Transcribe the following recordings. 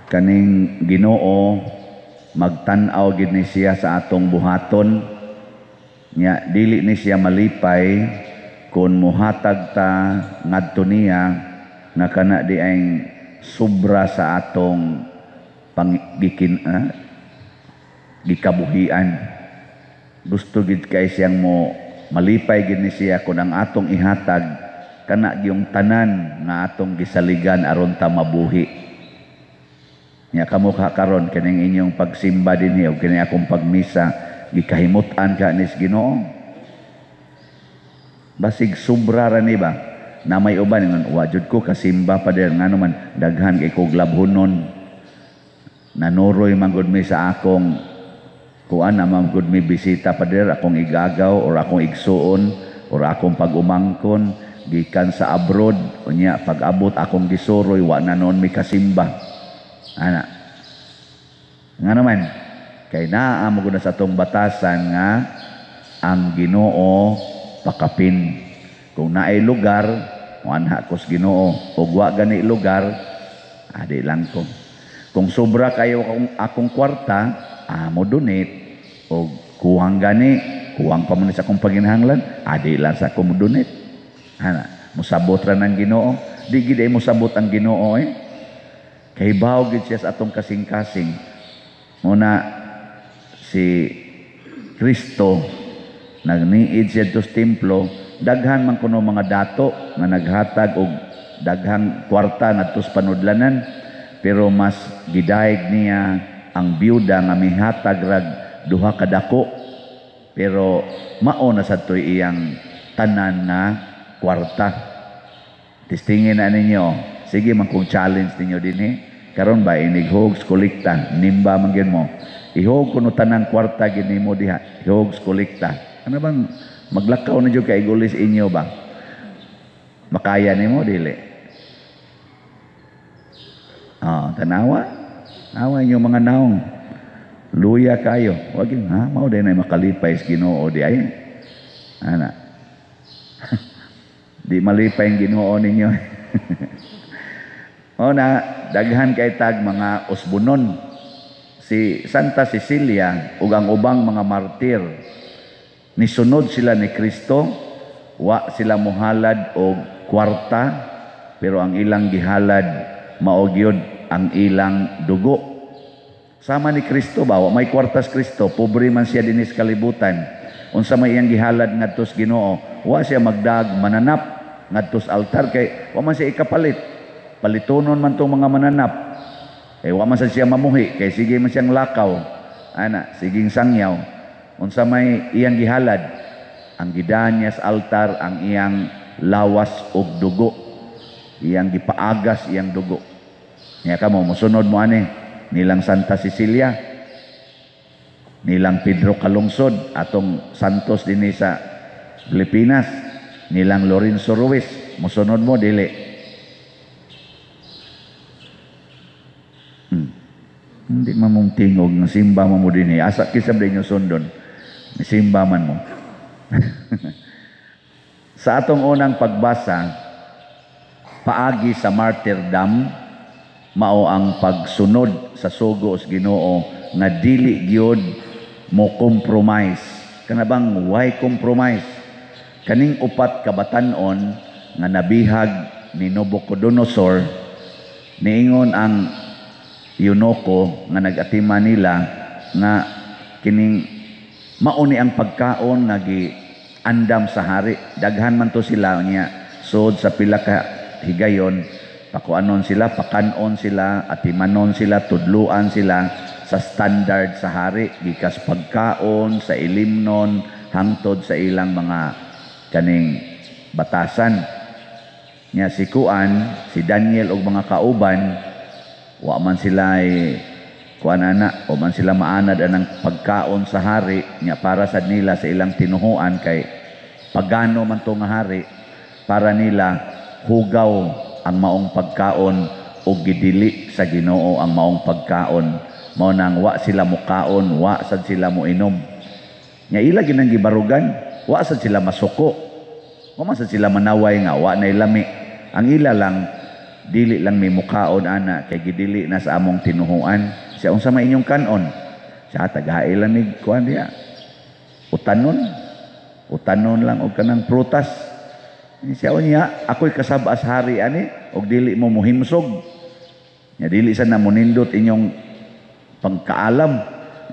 Kaning Ginoo, magtan-aw gid ni siya sa atong buhaton. Nya dili ni siya malipay kung muhatag ta ngadto niya nga kana di ay sobra sa atong panggikin gikabuhian. Gusto gid kay siyang mo malipay gid ni siya kung ang atong ihatag kana gyung tanan nga atong gisaligan aron ta mabuhi. Nya kamo ka karon, kining inyong pagsimba dinhi ug kini akong pagmisa, gikahimut-an ka nis Ginoo. Basig sobra ra ni ba? Na may uban ingon, "Wa jud ko kasimba, pader, ngano man daghan kay kog labhonon. Nanuroy man gud mi sa akong kuan na man gud mi bisita, pader, akong igagaw or akong igsuon or akong pag-umangkon gikan sa abroad. Unya pag-abot akong gisuroy, wa na noon mi kasimba." Ana nga naman kay naa mo gud na sa atong batasan nga ang Ginoo pakapin. Kung naay lugar, muanha ko sa Ginoo, ug wa gani lugar, adi lang ko. Kung sobra kayo akong kwarta, mo donate, og kuwang gani, kuwang pa man sa akong panginahanglan, adi lang sa ako mo donate. Ana, musabot ra ng Ginoo. Di gid ay musabot ang Ginoo eh. Kay baw gid siya sa atong kasing-kasing. Muna si Kristo nagniid siya sa templo, daghan man kuno mga dato nga naghatag og daghang kwarta ngadto sa panudlanan, pero mas gidayeg niya ang byuda nga mihatag rag duha ka dako, pero mao na sad to'y iyang tanan nga kwarta. Testingin na ninyo. Sige man, kung challenge ninyo dinhi karon ba, inighog kolekta, nimba man gyud mo, ihog kuno tanang kwarta gid nimo diha, ihog kolekta. Ano bang maglakaw na jud kay igulis inyo ba? Makaya nimo dili? Ah, tanawa. Awa inyo mga naong. Luya kayo. Wag yun, ha? Mao din ay makalipay sa Ginoo di ay. Ana. Di malipay ang Ginoo ninyo. O na, daghan kay tag mga usbunon. Si Santa Cecilia ug ang ubang mga martir, nisunod sila ni Kristo, wa sila muhalad og kwarta, pero ang ilang gihalad mao gyud ang ilang dugo. Sama ni Kristo ba, wa may kwartas Kristo, pobre man siya dinis kalibutan. Unsa may iyang gihalad ngadto sa Ginoo? Wa siya magdag mananap ngadto sa altar kay wa man siya ikapalit. Palitonon man tong mga mananap. Eh wa man sad siya mamuhi kay sige man siyang lakaw. Ana, siging sangyaw. Unsa may iyang gihalad? Ang gidaan niya sa altar ang iyang lawas ug dugo. Iyang gipagas iyang dugo. Nya kamo mosunod mo ani nilang Santa Cecilia, nilang Pedro Calungsod, atong santos dinhi sa Pilipinas, nilang Lorenzo Ruiz, mosunod mo dili? Hindi man mong tingog nga simba man mo dinhi. Asa kinsa ba inyo sundon? Simba man mo. Sa atong unang pagbasa, paagi sa martyrdom, mao ang pagsunod sa sugo sa Ginoo nga dili gyud mo compromise. Kana bang why compromise? Kaning upat ka batan-on nga nabihag ni Nabucodonosor, niingon ang eunuko nga nag-atima nila nga kining mao ni ang pagkaon nga giandam sa hari. Daghan man to sila niya, sud sa pila ka higayon pakuanon sila, pakanon sila, atimanon sila, tudluan sila sa standard sa hari, gikas pagkaon, sa ilimnon, hangtod sa ilang mga kaning batasan. Nya si kuan, si Daniel og mga kauban, wa man sila ay kuan ana, wa man sila maanad anang pagkaon sa hari. Nya para sad nila sa ilang tinuhuan, kay pagano man to nga hari, para nila hugaw ang maong pagkaon o gidili sa Ginoo ang maong pagkaon. Mao nang wa sila mukaon, wa sad sila moinom. Nya ila ginang gibarugan, wa sad sila masuko. Wa man sad sila manaway nga wa nay lami. Ang ila lang Dili lang mi mukaon ana kay gidili na sa among tinuhuan. Siya, unsa may inyong kanon? Siya, tagahi lang ni kuan diya. Utanon. Utanon lang og kanang prutas. Siya, unya, ako'y kasab-as hari ani og dili mo muhimsog. Nya dili sa na munindot inyong pagkaalam.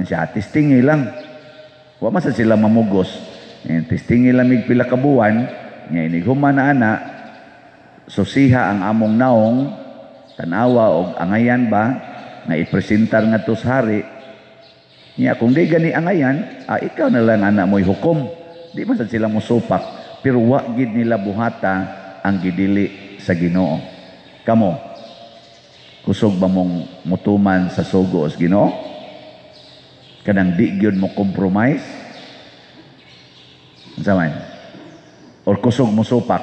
Siya, testingi lang. Wa man sa sila mamugos. Testingi lang mig pila ka buwan, nya inig human na ana, susiha ang among naong, tanawa og angayan ba nga ipresentar ngadto sa hari. Nya kung di gani angayan, ikaw na lang ana mo'y hukom. Di man sad sila mosupak, pero wa gid nila buhata ang gidili sa Ginoo. Kamo, kusog ba mong mutuman sa sugo sa Ginoo? Kanang di gyud mo compromise? Unsa man? Or kusog mo supak?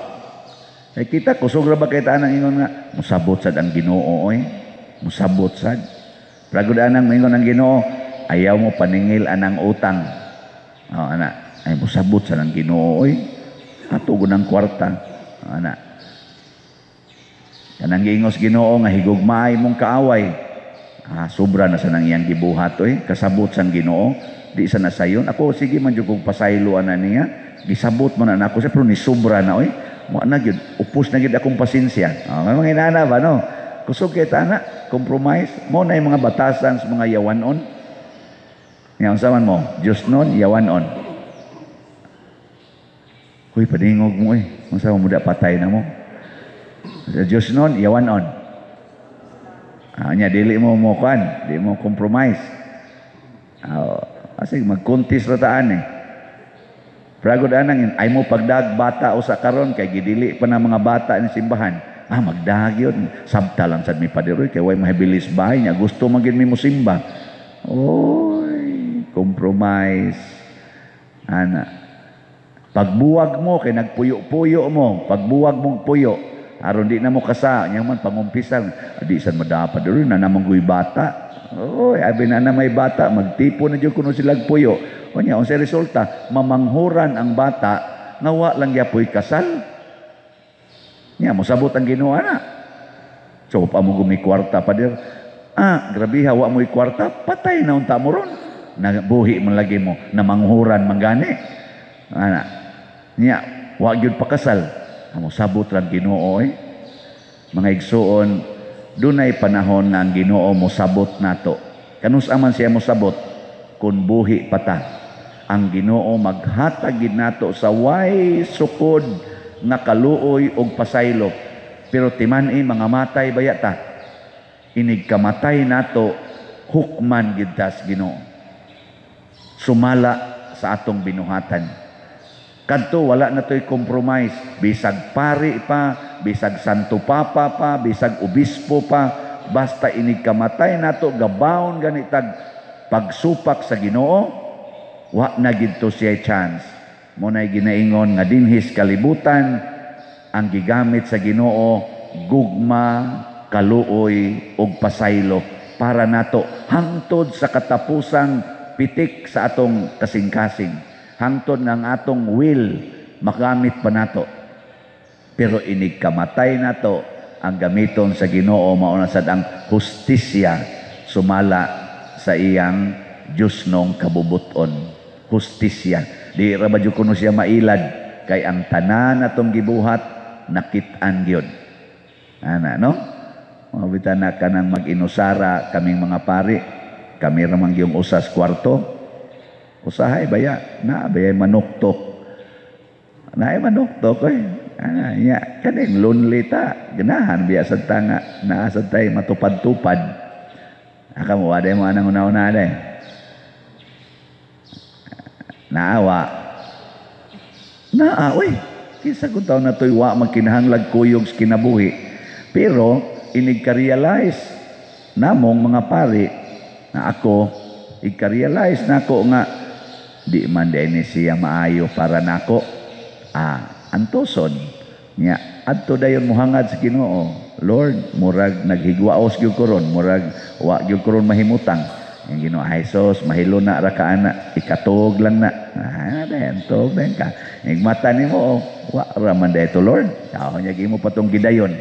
Eh kita kusog ra ba kay anang ingon nga musabot sad ang Ginoo oy? Musabot sad. Pragod anang moingon ang Ginoo, ayaw mo paningil anang utang. Oh, ana, ay musabot sad ang Ginoo oy. Ato gud ang kwarta. Oh, ana. Kanang giingos Ginoo nga higugmaay mong kaaway. Ah, sobra na sa nang iyang gibuhat oy, kasabot sang Ginoo. Di sa nasayon. Ako sige man jud kog pasaylo ana niya. Gisabot man na nako siya pero ni sobra na oy. Mo na gyud, upos na gyud akong pasensya. Oh, may mga inana ba no? Kusog kay ta ana, compromise. Mo na yung mga batasan sa mga yawanon. Nya unsa man mo? Diyos nun, yawanon. Huy, padingog mo eh. Unsa mo da patay na mo? Sa Diyos nun, yawanon. Ah, nya dili mo mo kwan, di mo compromise. Ah, kasi magkuntis ra taan eh. Pragod anang ay mo pagdag bata usa karon kay gidili pa na mga bata ni simbahan. Ah, magdag yun. Sabta lang sad mi paderoy kay way mahibilis bahay niya. Gusto man gid mi mosimba. Oy, compromise. Ana. Pagbuwag mo kay nagpuyo-puyo mo, pagbuwag mong puyo, aron di na mo kasa, nya man pangumpisal, di sad madapa paderoy na namang guy bata. Oy, abi na na may bata, magtipo na jud kuno sila puyo. Unya, unsay resulta, mamanghuran ang bata nga wa lang gyapoy kasal. Nya mosabot ang Ginoo ana. So pa mo gumi kwarta pader. Ah, grabiha wa mo'y kwarta, patay na unta mo ron. Nabuhi man lagi mo, namanghuran man gani. Ana. Nya, wa gyud pakasal. Amo sabot ra Ginoo eh. Mga igsuon, dunay panahon nga ang Ginoo mosabot nato. Kanus man siya mosabot kun buhi pa ta. Ang Ginoo maghatag gid nato sa way sukod nga kaluoy og pasaylo. Pero timan-i mga matay baya ta. Inig kamatay nato hukman gid ta sa Ginoo. Sumala sa atong binuhatan. Kadto wala na to'y compromise. Bisag pari pa, bisag Santo Papa pa, bisag obispo pa, basta inig kamatay nato gabawon ganitag pagsupak sa Ginoo, wa na gidto siya chance. Mo nay ginaingon nga dinhis kalibutan ang gigamit sa Ginoo gugma, kaluoy ug pasaylo para nato hangtod sa katapusang pitik sa atong kasing-kasing. Hangtod nga ang atong will magamit pa nato. Pero inig kamatay nato ang gamiton sa Ginoo mao na sad ang hustisya sumala sa iyang Diyos nong kabubuton. Hustisya. Di ra ba jud kuno siya mailad kay ang tanan atong gibuhat nakit-an gyud. Ana no? Mabita na kanang mag-inusara kaming mga pari. Kami ra man gyung usas kwarto. Usahay baya na baya manuktok. Naay manuktok oy. Ana nya kaning lonely ta. Ganahan biya sad ta nga naa sad tay matupad-tupad. Aka mo aday mo anang una-una aday. Naawa. Naa oy. Kinsa kun taon na to'y wa magkinahanglag kuyog sa kinabuhi. Pero inig ka-realize namong mga pari na ako ika-realize nako nga di man din siya maayo para nako. Ah, antoson nya adto dayon mohangad sa Ginoo. Lord, murag naghigwaos gyud ko ron, murag wa gyud ko ron mahimutang. Ang Ginoo, ay sos, mahilo na ra ka ana, ikatog lang na. Ah, dayon tog dayon ka. Ig mata nimo, oh, wa ra man dayto Lord. Tao nya gimo patong gidayon.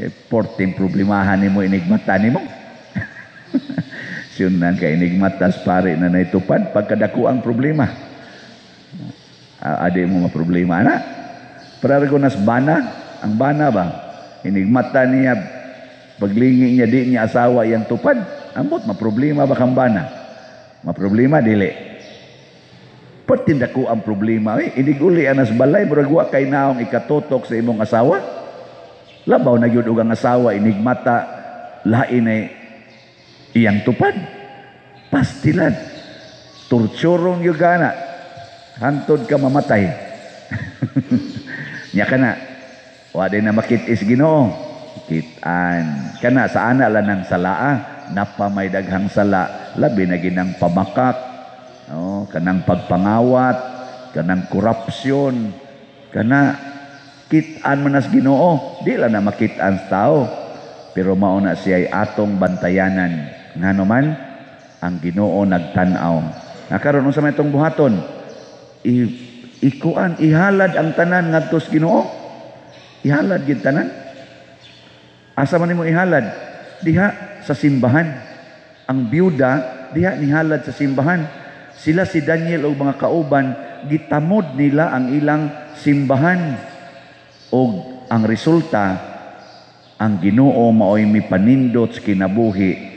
Eh, porting problemahan nimo inigmata nimo. Siyunan ka inigmatas pare na naitupad pagkadako ang problema. Adi mo maproblema na. Pero nas bana, ang bana ba? Inigmata niya, paglingi niya, di niya asawa iyang tupad. Ambot, maproblema ba kang bana? Maproblema, dili. Perting dako ang problema. Eh, iniguli anas balay, murag wa kay naong ikatutok sa imong asawa. Labaw na gyud og ang asawa inigmata lain ay iyang tupad. Pastilan. Torturong gyud kana. Hantod ka mamatay. Nya kana. Wa din na makit-is Ginoo. Kitaan. Kana sa ana lang ng salaa, napa may daghang sala, labi na ginang pamakak, oh, kanang pagpangawat, kanang korupsyon, kana kitaan man nas Ginoo, di lang na makitaan sa tao. Pero mao na siya ay atong bantayanan. Ngano man ang Ginoo nagtan-aw. Na karon unsa may itong buhaton? Ikuan, ihalad ang tanan ngadto sa Ginoo. Ihalad gid tanan. Asa man nimo ihalad? Diha sa simbahan. Ang byuda diha nihalad sa simbahan. Sila si Daniel og mga kauban gitamod nila ang ilang simbahan. Og ang resulta, ang Ginoo maoy mipanindot sa kinabuhi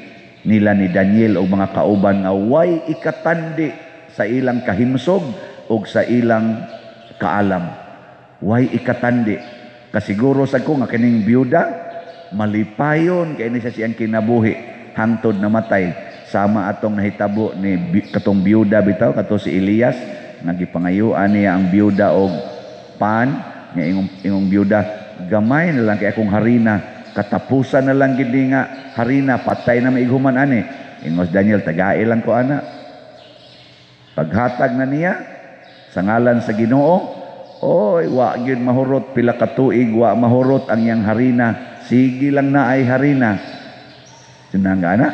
nila ni Daniel og mga kauban nga way ikatandi sa ilang kahimsog og sa ilang kaalam. Way ikatandi. Kasiguro sa ko nga kining byuda malipayon kay ni siya siyang kinabuhi hangtod namatay, sama atong nahitabo ni katong byuda bitaw, kato si Elias nga gipangayuan niya ang byuda og pan nga ingong byuda, "Gamay na lang kay akong harina, katapusan na lang gid ni nga harina, patay na maighuman ani." Ingos Daniel, "Tagai lang ko ana." Paghatag na niya sa ngalan sa Ginoo, oy, wa gyud mahurot pila ka tuig, wa mahurot ang iyang harina, sige lang na ay harina. Sinanga ana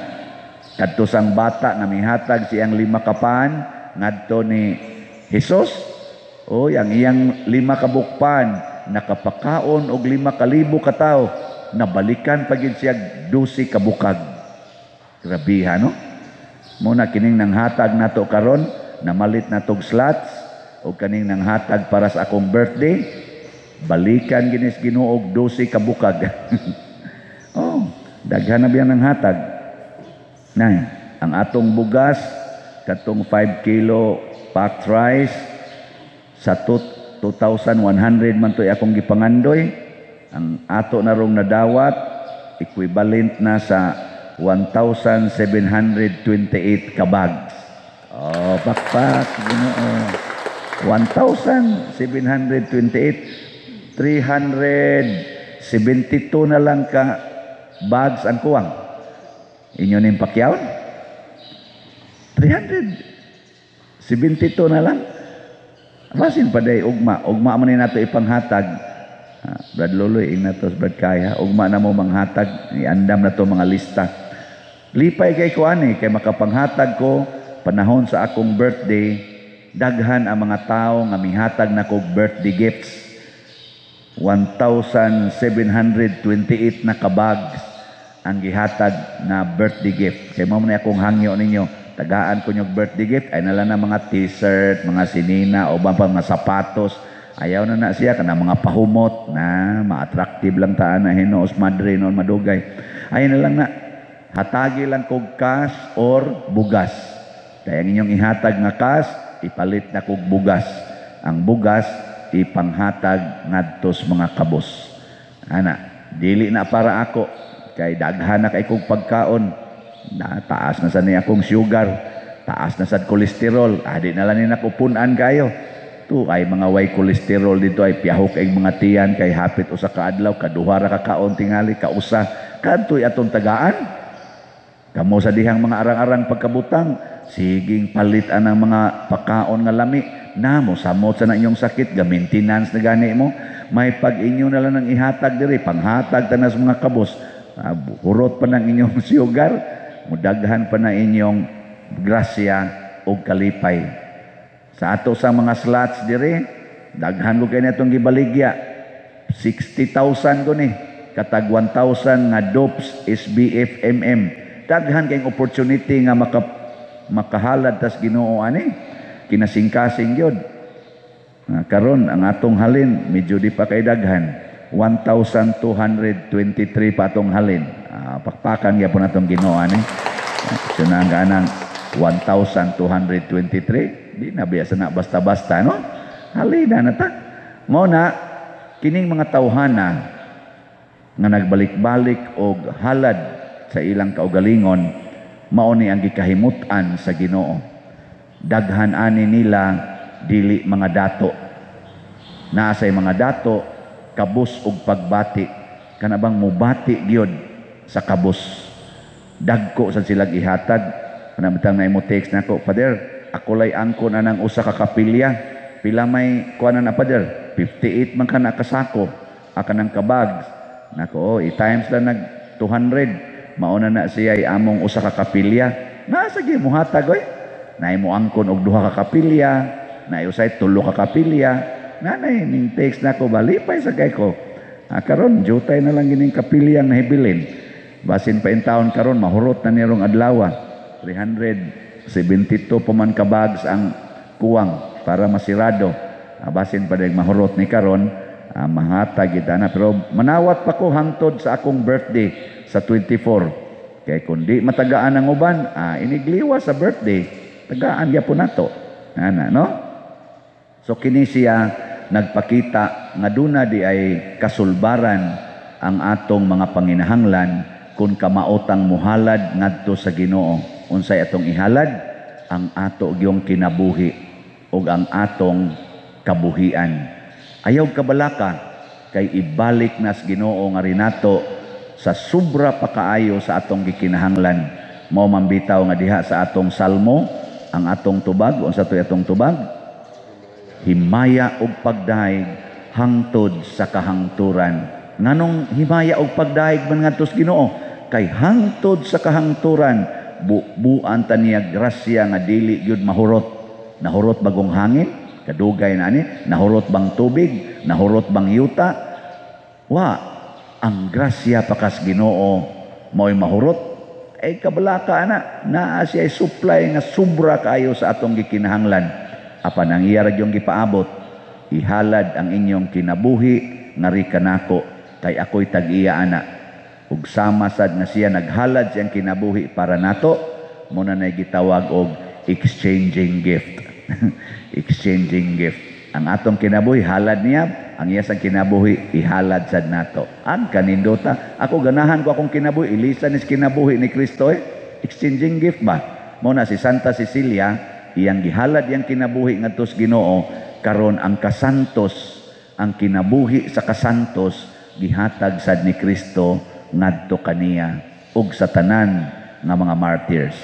kadto sang bata nga mihatag siyang 5 ka pan ngadto ni Hesus. Oy, ang iyang 5 ka bukpan nakapakaon og 5,000 ka tawo, nabalikan pa gid siya 12 ka bukag. Grabiha, no? Muna kining nanghatag nato karon, namalit na tog slots og kaning nanghatag para sa akong birthday, balikan ginis Ginoo og 12 ka bukag. Oh, daghan na biyan nanghatag. Nay, ang atong bugas katong 5 kilo packed rice sa 2,100 man to'y akong gipangandoy. Ang ato na rong nadawat equivalent na sa 1,728 ka bags. Oh, pakpak Ginoo. 1,728, 372 na lang ka bags ang kuwang. Inyo ning pakyaon? 372 na lang. Basin pa day ugma, ugma man ni nato ipanghatag. Brad Loloy, ing nato Brad Kaya, ugma na mo manghatag, iandam na to mga lista. Lipay kay ko ani kay makapanghatag ko panahon sa akong birthday, daghan ang mga tao nga mihatag na kog birthday gifts. 1,728 na kabags ang gihatag na birthday gift. Kay mao man akong hangyo ninyo, tagaan ko nyog birthday gift ay nala na mga t-shirt, mga sinina o ba pa mga sapatos. Ayaw na na siya kana mga pahumot na ma-attractive lang taan na hinuos madre noon madugay. Ay na lang na hatagi lang kog cash or bugas. Kaya ang inyong ihatag nga cash, ipalit na kog bugas. Ang bugas ipanghatag ngadto sa mga kabos. Ana, dili na para ako kay daghan na kay kog pagkaon. Na taas na sa niya akong sugar, taas na sad kolesterol. Adi na lang ni nakupunan kayo. Tu ay mga way kolesterol dito ay piyahok ay mga tiyan kay hapit usa ka adlaw kaduha ra ka kaon tingali kausa kadtoy atong tagaan. Kamo sa dihang mga arang-arang pagkabutang, siging palit anang mga pakaon nga lami, namo samot sa na inyong sakit, ga maintenance na gani mo, may pag inyo na lang ang ihatag diri, panghatag tanas mga kabos, hurot pa ng inyong sugar, mudaghan pa na inyong grasya o kalipay. Sa ato sa mga slots diri, daghan ko kay natong gibaligya, 60,000 ko ni. Katag 1,000 nga dopes SBF MM. Daghan kayong opportunity nga makahalad tas Ginoo ani. Kinasingkasing gyud. Karon ang atong halin medyo di pa kay daghan. 1,223 pa atong halin. Pakpakan gyapon atong Ginoo ani. So na ang ganang 1,223, di na biya na basta-basta, no? Halina na ta. Mao na kining mga tawhana nga nagbalik-balik og halad sa ilang kaugalingon, mao ni ang gikahimut-an sa Ginoo. Daghan ani nila dili mga dato. Naa say mga dato kabus og pagbati, kana bang mubati gyud sa kabus. Dagko sa silag ihatag. Kana bitang na imo text nako, "Father, ako lay angkon anang usa ka kapilya. Pila may kuan na, Father?" 58 man kana kasako akan ang kabag nako. Oh, i-times lang nag 200, mauna na siya ay among usa ka kapilya. Nasa gyud muhatag oy. Naay mo angkon og duha ka kapilya, naay usay tulo ka kapilya. Nanay ning text nako, balipay sa kay ko. Karon jutay na lang gining kapilyang nahibilin. Basin pa in taon karon mahurot na nirong adlaw. 372 pa man ka bags ang kuwang para masirado. Basin pa dahil mahurot ni karon, mahatag kita na. Pero manawat pa ko hangtod sa akong birthday sa 24. Kay kung di matagaan ang uban, inigliwa sa birthday, tagaan gyapon nato. Ana, no? So kini siya nagpakita nga duna di ay kasulbaran ang atong mga panginahanglan kung kamaotang muhalad ngadto sa Ginoo. Unsay atong ihalad? Ang ato gyung kinabuhi ug ang atong kabuhian. Ayaw kabalaka kay ibalik nas Ginoo nga rinato sa sobra pa kaayo sa atong gikinahanglan. Mao man bitaw nga diha sa atong salmo, ang atong tubag, unsa to'y atong tubag? Himaya ug pagdahig hangtod sa kahangturan. Nganong himaya ug pagdahig man ngadto sa Ginoo? Kay hangtod sa kahangturan, bubuan ta niya grasya nga dili gyud mahurot. Nahurot bagong hangin? Kadugay na ani. Nahurot bang tubig? Nahurot bang yuta? Wa. Ang grasya pakas Ginoo mao'y mahurot. Ay kabalaka ana, naa siya supply nga sobra kaayo sa atong gikinahanglan. Apan ang iya ra gyung gipaabot, ihalad ang inyong kinabuhi ngari kanako kay ako'y tag-iya ana. Ug sama sad nga siya naghalad siyang kinabuhi para nato, mo na nay gitawag og exchanging gift. Exchanging gift. Ang atong kinabuhi halad niya, ang iya sang kinabuhi ihalad sad nato. Ang kanindota, ako ganahan ko akong kinabuhi, ilisan is kinabuhi ni Kristo eh. Exchanging gift ba? Mo na si Santa Cecilia, iyang gihalad iyang kinabuhi ngadto sa Ginoo, karon ang kasantos, ang kinabuhi sa kasantos gihatag sad ni Kristo ngadto kaniya ug sa tanan nga mga martyrs.